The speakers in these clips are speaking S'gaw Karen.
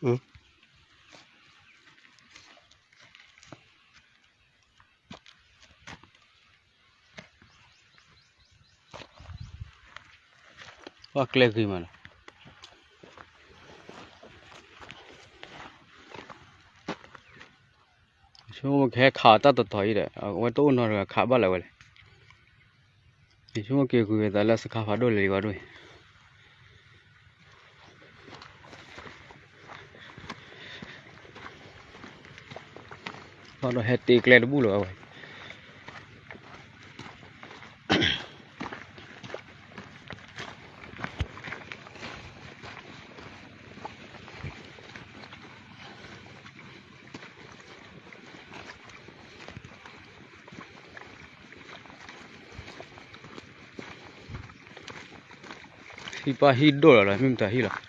ပှၤကျဲဂ့ၤမးနီၤ. ဆိကမိၣ်ကဟဲခးတၢ်တတီၤအံၤဒီး အဝဲတအိၣ်နီတဂၤခးဘၣ်လၢၤဝဲလဲၣ်. ယဆိကမိၣ်က့ၤဂုာ်ဝဲသးလၢစခါဖးဒိၣ်လဲၤလံဝဲဒၣ်အံၤ ဘၣ်ဒီးဟဲတ့ကျဲတဘူၣ်လၢၤဝဲ ဟံၣ်ပၢ်ဟံၣ်ဒိၣ်လီၤလီၤ မ့ၢ်မတၤဟံၣ်လီၤ.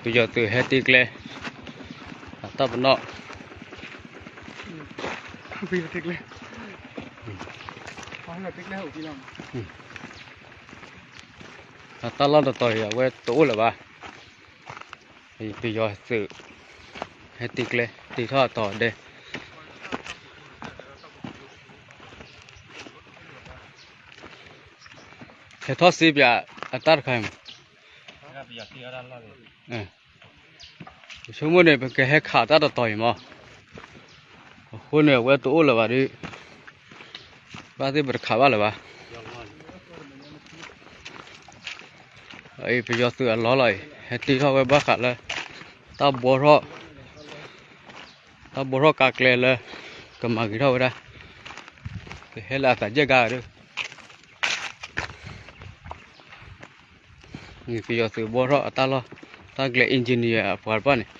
ပယီၤသုးဟဲတ့ကျဲ အတၢ်ပနီၣ် ပယီၤတ့ကျဲ အတၢ်လီၢ်တတီၤအံၤ အဝဲတအိၣ်လၢၤဘၣ်. ပယီၤသုး ဟဲတ့ကျဲ တ့ထီၣ်အတီၤဒဲး ဟဲထီၣ်စ့ပၠးအတၢ်တခါအံၤမး ပဆိကမိၣ်န့ၣ် ပကဟဲခးတၢ်တတီၤအံၤမး အဃိန့ၣ် အဝဲတအိၣ်လၢၤဘၣ်ဒီး ဘၣ်သ့ၣ်ပတခးဘၣ်လၢၤဘၣ်. ပယီၤသုးအလီၢ်လီၤအံၤ ဟဲတ့ထီၣ်ဝဲဘၣ်ဃးလၢ တၢ်ဘှီထီၣ် တၢ်ဘှီထီၣ်ကါကျဲလၢ ကမၤဂ့ၤထီၣ်ဝဲဒၣ် ကဟဲလၢအသးယဲၢ်ကါဒီး ပယီၤသုးဘှီထီၣ်အတၢ်လီၢ် တၢ်ကျဲ engineer အပှၤတဖၣ်န့ၣ်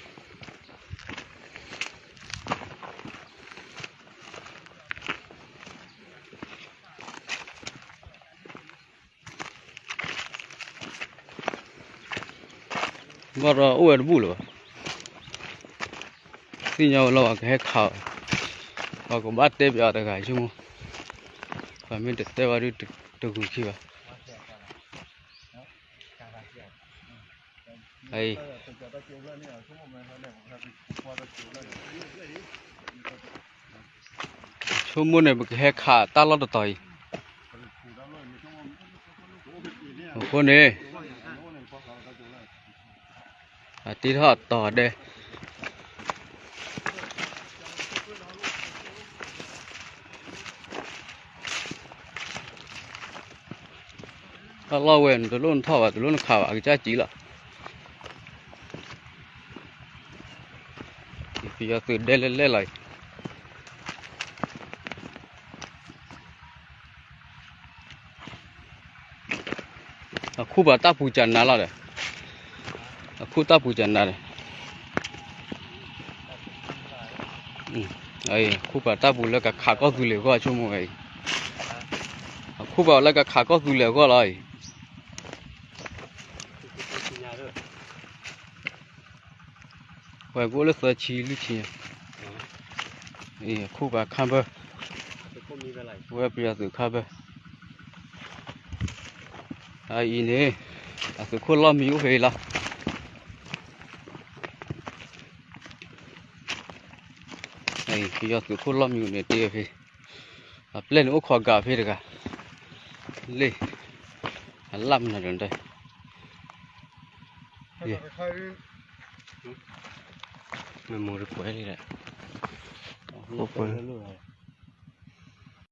ဘၣ်ဒီးအိၣ်ဝဲတဘူၣ်လၢၤဘၣ်. သ့ၣ်ညါဝဲလီၤ ပှၤကဟဲခးအီၤ ပှၤကဘၣ်တဲပၠးအီၤတဂၤဆိကမိၣ် ပှၤမ့ၢ်တတဲဘၣ်ဒီး တဂုာ်ခံဘၣ်. ဆိကမိၣ်န့ၣ် ပကဟဲခးတၢ်လီၢ်တတီၤအံၤ အဃိန့ၣ် အတ့ထီၣ်အတီၤဒဲး တၢ်လီၢ်ဝဲန့ၣ် တလိၣ်နထီၣ်ဘၣ် တလိၣ်နခးဘၣ် အကစၢ်စံးလီၤ. ပယီၤသုးဒဲလဲၣ်လဲၣ်လီၤအံၤ အခိၣ်ပာ်တၢ်ပူၤစၢ်နါလီၤဒီး အခိၣ်တၢ်ပူၤစၢ်နါဒီး အခိၣ်ပာ်တၢ်ပူၤလၢကခးကီၢ်သူလ့ၤအဂီၢ် ဆိကမိၣ်ဝဲအံၤ အခိၣ်ပာ်လၢကခးကီၢ်သူလ့ၤအဂီၢ်လီၤအံၤ ဝဲကအိၣ်လၢသၢဆံလွံၢ်ဆံ အံၤ အခိၣ်ပာ်ခါဘၢ ဝဲပယီၤသုးခါဘၢ အအံၤန့ၣ် အသုးခိၣ်လီၢ်မံအိၣ်ဖဲအံၤလီၤ. ပယီၤသုးခိၣ်လီၢ်မံအိၣ်န့ၣ် တ့ဖဲ အပျဲၢ်န့ၣ်အိၣ်ခိးကးဖဲတဂၤ လ့ၣ် အလၢ်မနုၤဒီး မ့ၢ်မိၢ်တကွဲးလံဒီး အိၣ်ကွဲး